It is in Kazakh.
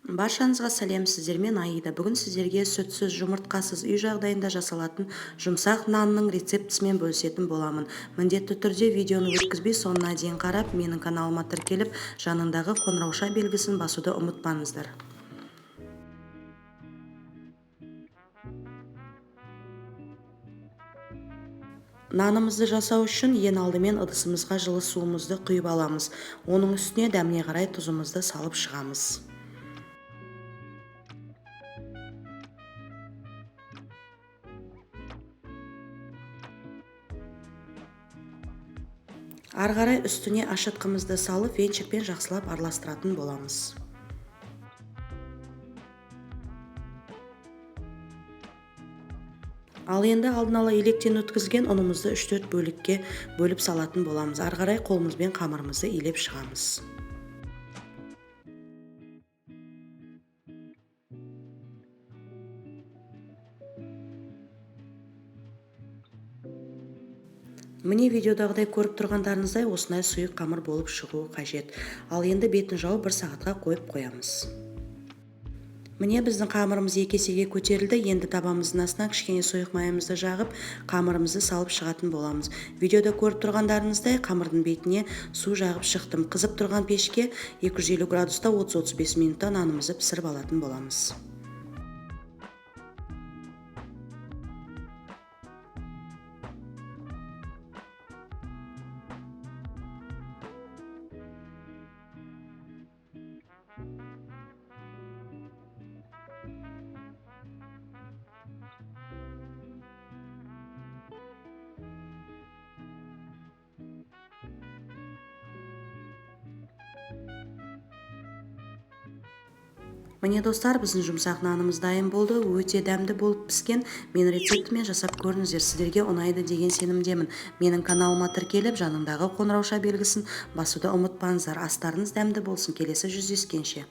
Баршаңызға сәлем, сіздермен Аида. Бүгін сіздерге сүтсіз, жұмыртқасыз үй жағдайында жасалатын жұмсақ нанның рецептісімен бөлісетін боламын. Міндетті түрде видеоны өткізбей соңына дейін қарап, менің каналыма тіркеліп, жанындағы қоңырауша белгісін басуды ұмытпаңыздар. Нанымызды жасау үшін ең алдымен ыдысымызға жылы суымызды құйып аламыз. Оның үстіне дәміне қарай тұзымызды салып шығамыз. Ары қарай үстіне ашытқымызды салып, венчикпен жақсылап араластыратын боламыз. Ал енді алдын ала електен өткізілген ұнымызды 3-4 бөлікке бөліп салатын боламыз. Ары қарай қолымызбен қамырымызды илеп шығамыз. Міне видеодағыдай көріп тұрғандарыңыздай осындай сұйық қамыр болып шығуы қажет. Ал енді бетін жауып 1 сағатқа қойып қоямыз. Міне біздің қамырымыз 2 есеге көтерілді. Енді табамыздың астына кішкене сұйық майымызды жағып, қамырымызды салып шығатын боламыз. Видеода көріп тұрғандарыңыздай қамырдың бетіне су жағып шықтым. Қызып тұрған пешке 250 градуста 30-35 минутта нанымызды пісіріп алатын боламыз. Міне достар, біздің жұмсақ нанымыз дайын болды. Өте дәмді болып піскен. Мен рецептімен жасап көріңіздер. Сіздерге ұнайды деген сенімдемін. Менің каналыма тіркеліп, жанындағы қоңырауша белгісін басуды ұмытпаңыздар. Астарыңыз дәмді болсын. Келесі жүздескенше.